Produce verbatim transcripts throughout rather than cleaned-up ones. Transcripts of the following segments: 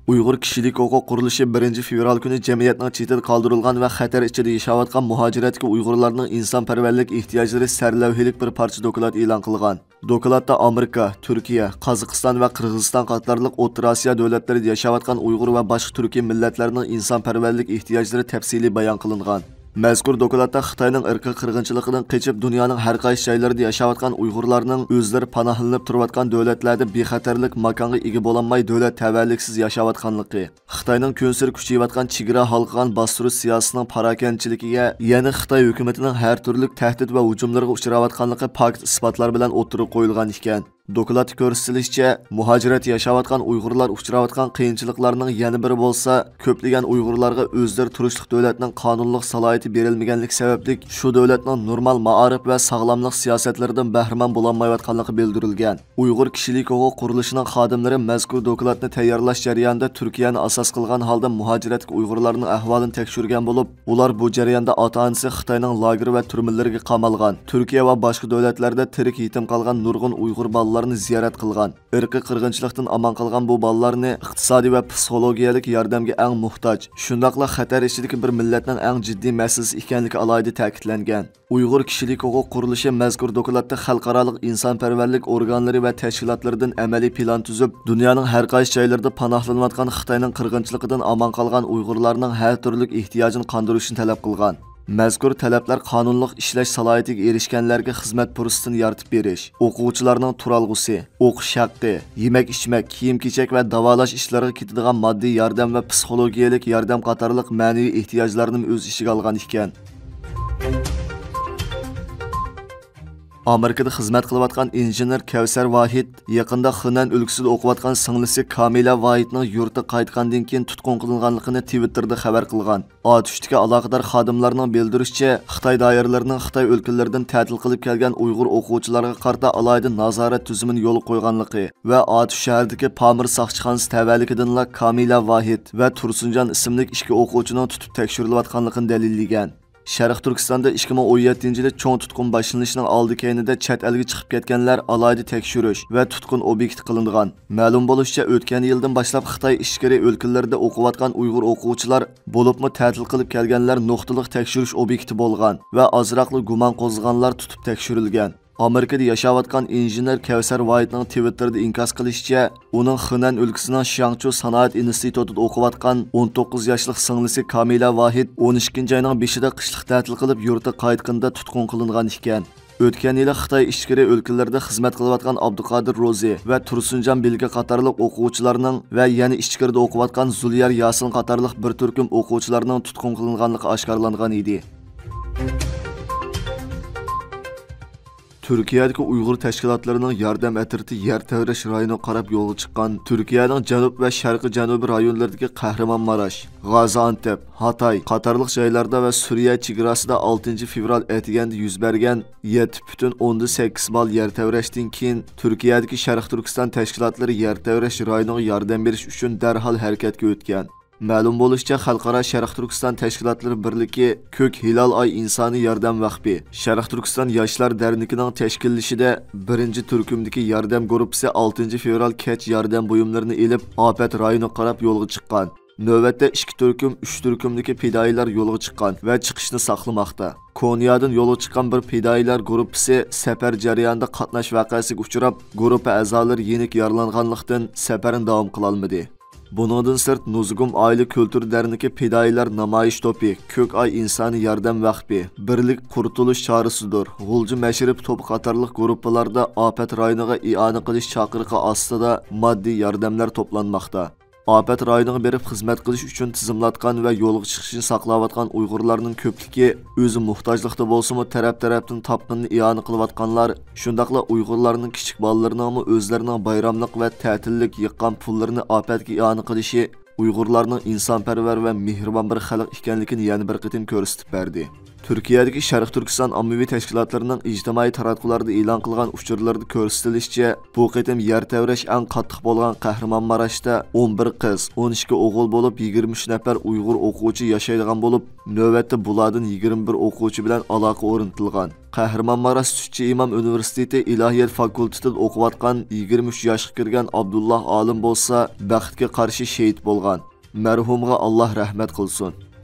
ئۇيغۇر كىشىلىك ھوقۇق قۇرۇلۇشى بىرىنچى فېۋرال كۈنى جەمئىيەتنىڭ چېتىدە قالدۇرۇلغان ۋە خەتەر ئىچىدە ياشاۋاتقان مۇھاجىرەتتىكى ئۇيغۇرلارنىڭ ئىنسانپەرۋەرلىك ئېھتىياجلىرى سەرلەۋھىلىك بىر پارچە دوكلات ئېلان قىلغان. دوكلاتتا ئامېرىكا، تۈركىيە، قازاقىستان ۋە قىرغىزىستان قاتارلىق ئوتتۇرا ئاسىيا دۆلەتلىرىدە ياشاۋاتقان ئۇيغۇر ۋە باشقا تۈركىي مىللەتلەرنىڭ ئىنسانپەرۋەرلىك ئېھتىياجلىرى تەپسىلىي بايان قىلىنغان. مەزكۇر دوكلاتتا خىتاينىڭ ئىرقىي قىرغىنچىلىقىدىن قېچىپ، دۇنيانىڭ ھەر قايسى جايلىرىدا ياشاۋاتقان ئۇيغۇرلارنىڭ ئۆزلىرى پاناھلىنىپ تۇرۇۋاتقان دۆلەتلەردە بىخەتەرلىك ماكانغا ئىگە بولالماي، دۆلەت تەۋەلىكسىز ياشاۋاتقانلىقى، خىتاينىڭ كۈنسېرى كۈچىيىۋاتقان چېگرا ھالقىغان باستۇرۇش سىياسىتىنىڭ پاراكەندىچىلىكىگە يەنە خىتاي ھۆكۈمىتىنىڭ ھەر تۈرلۈك تەھدىت ۋە ھۇجۇملىرىغا ئۇچراۋاتقانلىقى پاكىت ئىسپاتلار بىلەن ئوتتۇرىغا قويۇلغان ئىكەن. دوكلاتتا كۆرسىتىلىشىچە، مۇھاجىرەتتە ياشاۋاتقان ئۇيغۇرلار ئۇچراۋاتقان قىيىنچىلىقلارنىڭ يەنە بىرى بولسا، كۆپلىگەن ئۇيغۇرلارغا ئۆزلىرى تۇرۇشلۇق دۆلەتنىڭ قانۇنلۇق سالاھىيىتى بېرىلمىگەنلىكى سەۋەبلىك، شۇ دۆلەتنىڭ نورمال مائارىپ ۋە ساغلاملىق سىياسەتلىرىدىن بەھرىمەن بولالمايۋاتقانلىقى بىلدۈرۈلگەن. ئۇيغۇر كىشىلىك ھوقۇق قۇرۇلۇشىنىڭ خادىملىرى مەزكۇر دوكلاتنى تەييارلاش جەريانىدا تۈركىيەنى ئاساس قىلغان ھالدا مۇھاجىرەتتىكى ئۇيغۇرلارنىڭ ئەھۋالىنى تەكشۈرگەن بولۇپ، ئۇلار بۇ جەرياندا ئاتا-ئانىسى خىتاينىڭ لاگېر ۋە تۈرمىلىرىگە قامالغان، تۈركىيە ۋە باشقا دۆلەتلەردە تىرىك يېتىم قالغان نۇرغۇن ئۇيغۇر بالىلارنى زىيارەت قىلغان، ئىرقىي قىرغىنچىلىقتىن ئامان قالغان بۇ بالىلارنى ئىقتىسادىي ۋە پسىخولوگىيەلىك ياردەمگە ئەڭ موھتاج، شۇنداقلا خەتەر ئىچىدىكى بىر مىللەتنىڭ ئەڭ جىددىي مەسىلىسى ئىكەنلىكى ئالاھىدە تەكىتلەنگەن. ئۇيغۇر كىشىلىك ھوقۇق قۇرۇلۇشى مەزكۇر دوكلاتتا خەلقئارالىق ئىنسانپەرۋەرلىك ئورگانلىرى ۋە تەشكىلاتلىرىدىن ئەمەلىي پىلان تۈزۈپ، دۇنيانىڭ ھەر قايسى جايلىرىدا پاناھلىنىۋاتقان خىتاينىڭ قىرغىنچىلىقىدىن ئامان قالغان ئۇيغۇرلارنىڭ ھەر تۈرلۈك ئېھتىياجىنى قاندۇرۇشنى تەلەپ قىلغان. مەزكۇر تەلەپلەر قانۇنلۇق ئىشلەش سالاھىيىتىگە ئېرىشكەنلەرگە خىزمەت پۇرسىتىنى يارىتىپ بېرىش، ئوقۇغۇچىلارنىڭ تۇرالغۇسى، ئوقۇش ھەققى، يېمەك-ئىچمەك، كىيىم-كېچەك ۋە داۋالاش ئىشلىرىغا كېتىدىغان ماددىي ياردەم ۋە پسىخولوگىيەلىك ياردەم قاتارلىق مەنىۋى ئېھتىياجلارنىمۇ ئۆز ئىچىگە ئالغان ئىكەن. ئامېرىكىدا خىزمەت قىلىۋاتقان ئىنژېنېر كەۋسەر ۋاھىت يېقىندا خېنەن ئۆلكىسىدە ئوقۇۋاتقان سىڭلىسى كامىلە ۋاھىتنىڭ يۇرتىغا قايتقاندىن كېيىن تۇتقۇن قىلىنغانلىقىنى تىۋىتتېردا خەۋەر قىلغان. ئاتۇشتىكى ئالاقىدار خادىملارنىڭ بىلدۈرۈشىچە، خىتاي دائىرىلىرىنىڭ خىتاي ئۆلكىلىرىدىن تەتىل قىلىپ كەلگەن ئۇيغۇر ئوقۇغۇچىلارغا قارىتا ئالاھىدە نازارەت تۈزۈمىنى يولغا قويغانلىقى ۋە ئاتۇش شەھىرىدىكى پامىر ساقچىخانىسى تەۋەلىكىدىنلا كامىلە ۋاھىت ۋە تۇرسۇنجان ئىسىملىك ئىككى ئوقۇغۇچىنىڭ تۇتۇپ تەكشۈرۈلۈۋاتقانلىقىنى دەلىللىگەن. شەرقىي تۈركىستاندا ئىككى مىڭ ئون يەتتىنچى يىلى چوڭ تۇتقۇن باشلىنىشىنىڭ ئالدى كەينىدە چەت ئەلگە چىقىپ كەتكەنلەر ئالاھىدە تەكشۈرۈش ۋە تۇتقۇن ئوبيېكتى قىلىنغان. مەلۇم بولۇشىچە، ئۆتكەن يىلدىن باشلاپ خىتاي ئىچكىرى ئۆلكىلىرىدە ئوقۇۋاتقان ئۇيغۇر ئوقۇغۇچىلار، بولۇپمۇ تەتىل قىلىپ كەلگەنلەر نۇقتىلىق تەكشۈرۈش ئوبيېكتى بولغان ۋە ئازراقلا گۇمان قوزغىغانلار تۇتۇپ تەكشۈرۈلگەن. ئامېرىكىدا ياشاۋاتقان ئىنژېنېر كەۋسەر ۋاھىتنىڭ تىۋىتتېردا ئىنكاس قىلىشىچە، ئۇنىڭ خېنەن ئۆلكىسىنىڭ شياڭچۇ سانائەت ئىنستىتۇتىدا ئوقۇۋاتقان ئون توققۇز ياشلىق سىڭلىسى كامىلە ۋاھىت ئون ئىككىنچى ئاينىڭ بېشىدا قىشلىق تەتىل قىلىپ يۇرتىغا قايتقىنىدا تۇتقۇن قىلىنغان ئىكەن. ئۆتكەن يىلى خىتاي ئىچكىرى ئۆلكىلىرىدە خىزمەت قىلىۋاتقان ئابدۇقادىر روزى ۋە تۇرسۇنجان بىلگە قاتارلىق ئوقۇغۇچىلارنىڭ ۋە يەنە ئىچكىرىدە ئوقۇۋاتقان زۇليار ياسىن قاتارلىق بىر تۈركۈم ئوقۇغۇچىلارنىڭ تۇتقۇن قىلىنغانلىقى ئاشكارىلانغان ئىدى. تۈركىيەدىكى ئۇيغۇر تەشكىلاتلىرىنىڭ ياردەم ئەترىتى يەر تەۋرەش رايونىغا قاراپ يولغا چىققان. تۈركىيەنىڭ جەنۇب ۋە شەرقىي جەنۇبىي رايونلىرىدىكى قەھرىمانماراش، غازىئانتەپ، ھاتاي قاتارلىق جايلاردا ۋە سۈرىيە چېگراسىدا ئالتىنچى فېۋرال ئەتىگەندە يۈز بەرگەن يەتتە پۈتۈن ئوندىن سەككىز بال يەر تەۋرەشتىن كېيىن، تۈركىيەدىكى شەرقىي تۈركىستان تەشكىلاتلىرى يەر تەۋرەش رايونىغا ياردەم بېرىش ئۈچۈن دەرھال ھەرىكەتكە ئۆتكەن. مەلۇم بولۇشىچە، خەلقئارا شەرقىي تۈركىستان تەشكىلاتلىرى بىرلىكى، كۆك ھىلال ئاي ئىنسانىي ياردەم ۋەقپى، شەرقىي تۈركىستان ياشلار دەرنىكىنىڭ تەشكىللىشىدە بىرىنچى تۈركۈمدىكى ياردەم گۇرۇپپىسى ئالتىنچى فېۋرال كەچ ياردەم بۇيۇملىرىنى ئېلىپ، ئاپەت رايونىغا قاراپ يولغا چىققان. نۆۋەتتە ئىككى تۈركۈم، ئۈچ تۈركۈمدىكى پىدائىيلار يولغا چىققان ۋە چىقىشنى ساقلىماقتا. كونيادىن يولغا چىققان بىر پىدائىيلار گۇرۇپپىسى سەپەر جەريانىدا قاتناش ۋەقەسىگە ئۇچراپ، گۇرۇپپا ئەزالىرى يېنىك يارىلانغانلىقتىن، سەپەرنى داۋام قىلالمىدى. بۇنىڭدىن سىرت، نۇزۇگۇم ئائىلە كۈلتۈر دەرنىكى پىدائىيلار نامايىش توپى، كۆك ئاي ئىنسانىي ياردەم ۋەقپى، بىرلىك قۇرتۇلۇش چارىسىدۇر، غۇلجا مەشرىپ توپى قاتارلىق گۇرۇپپىلاردا ئاپەت رايونىغا ئىئانە قىلىش چاقىرىقى ئاستىدا ماددىي ياردەملەر توپلانماقتا. ئاپەت رايونىغا بېرىپ خىزمەت قىلىش ئۈچۈن تىزىملاتقان ۋە يولغا چىقىشنى ساقلاۋاتقان ئۇيغۇرلارنىڭ كۆپلۈكى ئۆزى موھتاجلىقتا بولسىمۇ، تەرەپ-تەرەپتىن تاپقىنىنى ئىئانە قىلىۋاتقانلار، شۇنداقلا ئۇيغۇرلارنىڭ كىچىك بالىلىرىنىڭمۇ ئۆزلىرىنىڭ بايراملىق ۋە تەتىللىك يىغقان پۇللىرىنى ئاپەتكە ئىئانە قىلىشى ئۇيغۇرلارنىڭ ئىنسانپەرۋەر ۋە مېھرىبان بىر خەلق ئىكەنلىكىنى يەنە بىر قېتىم كۆرسىتىپ بەردى. تۈركىيەدىكى شەرقىي تۈركىستان ئاممىۋى تەشكىلاتلىرىنىڭ ئىجتىمائىي تاراتقۇلاردا ئېلان قىلغان ئۇچۇرلىرىدا كۆرسىتىلىشىچە، بۇ قېتىم يەر تەۋرەش ئەڭ قاتتىق بولغان قەھرىمانماراشتا ئون بىر قىز، ئون ئىككى ئوغۇل بولۇپ، يىگىرمە ئۈچ نەپەر ئۇيغۇر ئوقۇغۇچى ياشايدىغان بولۇپ، نۆۋەتتە بۇلاردىن يىگىرمە بىر ئوقۇغۇچى بىلەن ئالاقە ئورنىتىلغان. قەھرىمانماراش سۈتچى ئىمام ئۇنىۋېرسىتېتى ئىلاھىيەت فاكۇلتېتىدا ئوقۇۋاتقان يىگىرمە ئۈچ ياشقا كىرگەن ئابدۇللا ئالىم بولسا، بەختكە قارشى شېھىت بولغان. مەرھۇمغا ئاللا رەھمەت قىلسۇن.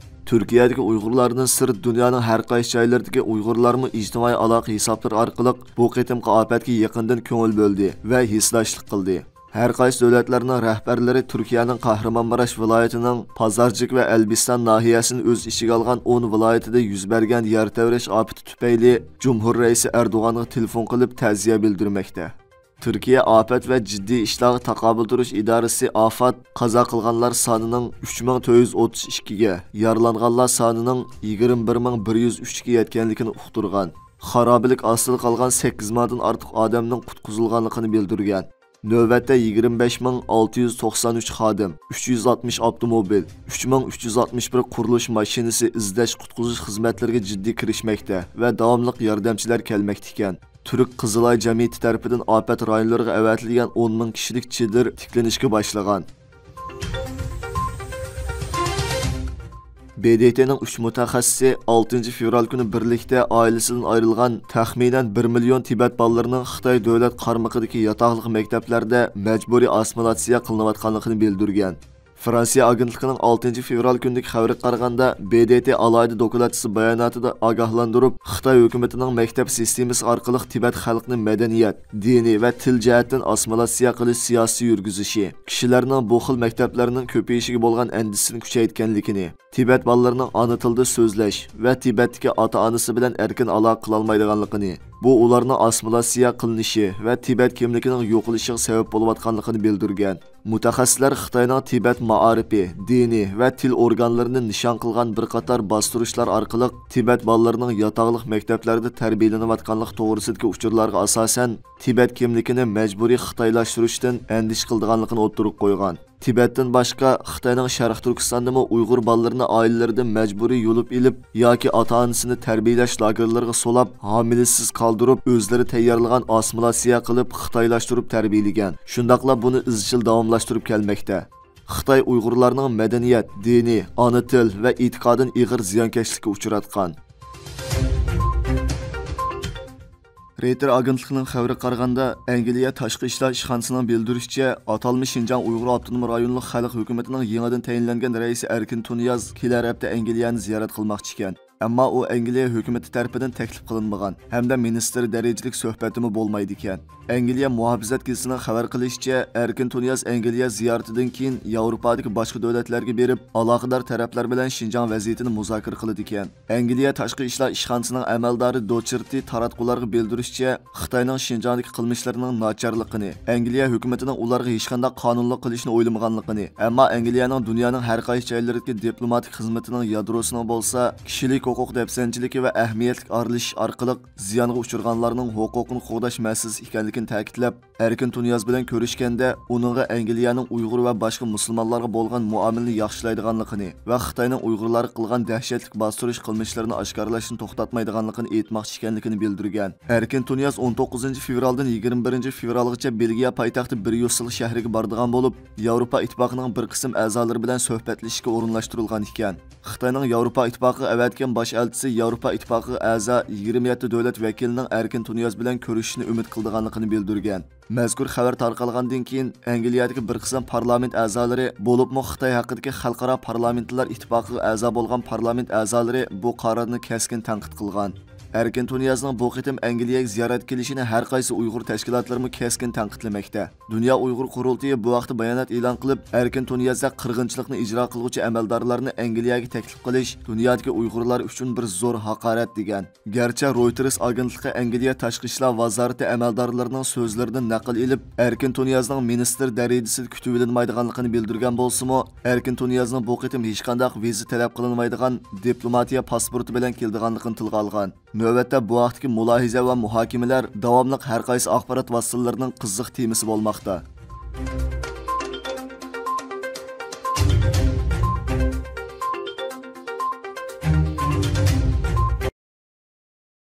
تۈركىيەدىكى ئۇيغۇرلاردىن سىرت دۇنيانىڭ ھەر قايسى جايلىرىدىكى ئۇيغۇرلارمۇ ئىجتىمائىي ئالاقە ھېسابلىرى ئارقىلىق بۇ قېتىمقى ئاپەتكە يېقىندىن كۆڭۈل بۆلدى ۋە ھېسداشلىق قىلدى. ھەر قايسى دۆلەتلەرنىڭ رەھبەرلىرى تۈركىيەنىڭ قەھرىمانماراش ۋىلايىتىنىڭ پازارجىك ۋە ئەلبىستان ناھىيەسىنى ئۆز ئىچىگە ئالغان ئون ۋىلايىتىدە يۈز بەرگەن يەر تەۋرەش ئاپىتى تۈپەيلى جۇمھۇر رەئىسى ئەردوغانغا تېلېفون قىلىپ تەزىيە بىلدۈرمەكتە. تۈركىيە ئاپەت ۋە جىددىي ئىشلارغا تاقابىل تۇرۇش ئىدارىسى ئافاد قازا قىلغانلار سانىنىڭ ئۈچ مىڭ تۆت يۈز ئوتتۇز ئىككىگە، يارىلانغانلار سانىنىڭ يىگىرمە بىر مىڭ بىر يۈز ئۈچكە يەتكەنلىكىنى ئۇقتۇرغان. خارابىلىك ئاستىدا قالغان سەككىز مىڭدىن ئارتۇق ئادەمنىڭ قۇتقۇزۇلغانلىقىنى بىلدۈرگەن. نۆۋەتتە يىگىرمە بەش مىڭ ئالتە يۈز توقسان ئۈچ خادىم، ئۈچ يۈز ئاتمىش ئاپتوموبىل، ئۈچ مىڭ ئۈچ يۈز ئاتمىش بىر قۇرۇلۇش ماشىنىسى ئىزدەش قۇتقۇزۇش خىزمەتلىرىگە جىددىي كىرىشمەكتە ۋە داۋاملىق ياردەمچىلەر كەلمەكتە ئىكەن. تۈرك قىزىلاي جەمئىيىتى تەرىپىدىن ئاپەت رايونلىرىغا ئەۋەتىلگەن ئون مىڭ كىشىلىك چېدىر تىكلىنىشكە باشلىغان. ب د ت نىڭ ئۈچ مۇتەخەسسىسى ئالتىنچى فېۋرال كۈنى بىرلىكتە ئائىلىسىدىن ئايرىلغان تەخمىنەن بىر مىليون تىبەت بالىلىرىنىڭ خىتاي دۆلەت قارمىقىدىكى ياتاقلىق مەكتەپلەردە مەجبۇرىي ئاسسىمىلاتسىيە قىلىنىۋاتقانلىقىنى بىلدۈرگەن. فرانسىيە ئاگېنتلىقىنىڭ ئالتىنچى فېۋرال كۈنىدىكى خەۋىرىگە قارىغاندا، ب د ت ئالاھىدە دوكلاتچىسى باياناتىدا ئاگاھلاندۇرۇپ، خىتاي ھۆكۈمىتىنىڭ مەكتەپ سىستېمىسى ئارقىلىق تىبەت خەلقىنى مەدەنىيەت، دىنىي ۋە تىل جەھەتتىن ئاسسىمىلاتسىيە قىلىش سىياسىتى يۈرگۈزۈشى، كىشىلەرنىڭ بۇ خىل مەكتەپلەرنىڭ كۆپىيىشىگە بولغان ئەندىشىسىنى كۈچەيتكەنلىكىنى، تىبەت بالىلىرىنىڭ ئانا تىلىدا سۆزلەش ۋە تىبەتتىكى ئاتا-ئانىسى بىلەن ئەركىن ئالاقە قىلالمايدىغانلىقىنى، بۇ ئۇلارنىڭ ئاسسىمىلاتسىيە قىلىنىشى ۋە تىبەت كىملىكىنىڭ يوقىلىشىغا سەۋەب بولۇۋاتقانلىقىنى بىلدۈرگەن. مۇتەخەسسىسلەر خىتاينىڭ تىبەت مائارىپى، دىنىي ۋە تىل ئورگانلىرىنى نىشان قىلغان بىر قاتار باستۇرۇشلار ئارقىلىق تىبەت بالىلىرىنىڭ ياتاقلىق مەكتەپلەردە تەربىيەلىنىۋاتقانلىقى توغرىسىدىكى ئۇچۇرلارغا ئاساسەن، تىبەت كىملىكىنى مەجبۇرىي خىتايلاشتۇرۇشتىن ئەندىشە قىلىدىغانلىقىنى ئوتتۇرىغا قويغان. تىبەتتىن باشقا، خىتاينىڭ شەرقىي تۈركىستاندىمۇ ئۇيغۇر بالىلىرىنى ئائىلىلىرىدىن مەجبۇرىي يۇلۇپ ئېلىپ ياكى ئاتا-ئانىسىنى تەربىيەلەش لاگېرلىرىغا سولاپ، ھامىلىسىز قالدۇرۇپ، ئۆزلىرى تەييارلىغان ئاسسىمىلاتسىيە قىلىپ، خىتايلاشتۇرۇپ تەربىيەلىگەن. شۇنداقلا بۇنى ئىزچىل داۋاملاشتۇرۇپ كەلمەكتە. خىتاي ئۇيغۇرلارنىڭ مەدەنىيەت، دىنىي، ئانا تىل ۋە ئېتىقادىنى ئېغىر زىيانكەشلىككە ئۇچراتقان. رېيتېر ئاگېنتلىقىنىڭ خەۋىرىگە قارىغاندا، ئەنگلىيە تاشقى ئىشلار ئىشخانىسىنىڭ بىلدۈرۈشىچە، ئاتالمىش شىنجاڭ ئۇيغۇر ئاپتونوم رايونلۇق خەلق ھۆكۈمىتىنىڭ يېڭىدىن تەيىنلەنگەن رەئىسى ئەركىن تۇنىياز كېلەر ھەپتە ئەنگلىيەنى زىيارەت قىلماقچى ئىكەن. ئەمما ئۇ ئەنگلىيە ھۆكۈمىتى تەرىپىدىن تەكلىپ قىلىنمىغان ھەمدە مىنىستىر دەرىجىلىك سۆھبەتتىمۇ بولمايدىكەن. ئەنگلىيە مۇھاپىزەت گېزىتىنىڭ خەۋەر قىلىشىچە، ئەركىن تۇنىياز ئەنگلىيە زىيارىتىدىن كېيىن ياۋروپادىكى باشقا دۆلەتلەرگە بېرىپ، ئالاقىدار تەرەپلەر بىلەن شىنجاڭ ۋەزىيىتىنى مۇزاكىرە قىلىدىكەن. ئەنگلىيە تاشقى ئىشلار ئىشخانىسىنىڭ ئەمەلدارى دوچېرتى تاراتقۇلارغا بىلدۈرۈشىچە، خىتاينىڭ شىنجاڭدىكى قىلمىشلىرىنىڭ ناچارلىقىنى، ئەنگلىيە ھۆكۈمىتىنىڭ ئۇلارغا ھېچقانداق قانۇنلۇق قىلىشنى ئويلىمىغانلىقىنى، ئەمما ئەنگلىيەنىڭ دۇنيانىڭ ھەر قايسى جايلىرىدىكى دىپلوماتىك خىزمىتىنىڭ يادروسىنىڭ بولسا كىشىلىك ھوقۇق دەپسەندىچىلىكى ۋە ئەھمىيەتلىك ئارىلىشىش ئارقىلىق زىيانغا ئۇچرىغانلارنىڭ ھوقۇقىنى قوغداش مەسىلىسى ئىكەنلىكىنى تەكىتلەپ، ئەركىن تۇنىياز بىلەن كۆرۈشكەندە، ئۇنىڭغا ئەنگلىيەنىڭ ئۇيغۇر ۋە باشقا مۇسۇلمانلارغا بولغان مۇئامىلىنى ياخشىلايدىغانلىقىنى ۋە خىتاينىڭ ئۇيغۇرلارغا قىلغان دەھشەتلىك باستۇرۇش قىلمىشلىرىنى ئاشكارىلاشنى توختاتمايدىغانلىقىنى ئېيتماقچى ئىكەنلىكىنى بىلدۈرگەن. ئەركىن تۇنىياز ئون توققۇزىنچى فېۋرالدىن يىگىرمە بىرىنچى فېۋرالغىچە بېلگىيە پايتەختى بريۇسسېل شەھىرىگە بارىدىغان بولۇپ، ياۋروپا ئىتتىپاقىنىڭ بىر قىسىم ئەزالىرى بىلەن سۆھبەتلىشىشكە ئورۇنلاشتۇرۇلغان ئىكەن. خىتاينىڭ ياۋروپا ئىتتىپاقىغا ئەۋەتكەن باش ئەلچىسى ياۋروپا ئىتتىپاقىغا ئەزا يىگىرمە يەتتە دۆلەت ۋەكىلىنىڭ ئەركىن تۇنىياز بىلەن كۆرۈشۈشىنى ئۈمىد قىلىدىغانلىقىنى بىلدۈرگەن. مەزكۇر خەۋەر تارقالغاندىن كېيىن، ئەنگلىيەدىكى بىر قىسىم پارلامېنت ئەزالىرى، بولۇپمۇ خىتاي ھەققىدىكى خەلقئارا پارلامېنتلار ئىتتىپاقىغا ئەزا بولغان پارلامېنت ئەزالىرى بۇ قارارنى كەسكىن تەنقىد قىلغان. ئەركىن تۇنىيازنىڭ بۇ قېتىم ئەنگلىيەگە زىيارەتكە كېلىشىنى ھەر قايسى ئۇيغۇر تەشكىلاتلىرىمۇ كەسكىن تەنقىدلىمەكتە. دۇنيا ئۇيغۇر قۇرۇلتىيى بۇ ھەقتە بايانات ئېلان قىلىپ، ئەركىن تۇنىيازدا قىرغىنچىلىقنى ئىجرا قىلغۇچى ئەمەلدارلارنى ئەنگلىيەگە تەكلىپ قىلىش دۇنيادىكى ئۇيغۇرلار ئۈچۈن بىر زور ھاقارەت، دېگەن. گەرچە رويتېرس ئاگېنتلىقى ئەنگلىيە تاشقى ئىشلار ۋازارىتى ئەمەلدارلىرىنىڭ سۆزلىرىدىن نەقىل ئېلىپ، ئەركىن تۇنىيازنىڭ مىنىستىر دەرىجىسىدە كۈتۈۋېلىنمايدىغانلىقىنى بىلدۈرگەن بولسىمۇ، ئەركىن تۇنىيازنىڭ بۇ قېتىم ھېچقانداق ۋىزا تەلەپ قىلىنمايدىغان دىپلوماتىيە پاسپورتى بىلەن كېلىدىغانلىقىنى تىلغا ئالغان. نۆۋەتتە بۇ ھەقتىكى مۇلاھىزە ۋە مۇھاكىمىلەر داۋاملىق ھەر قايسى ئاخبارات ۋاسىتىلىرىنىڭ قىزىق تېمىسى بولماقتا.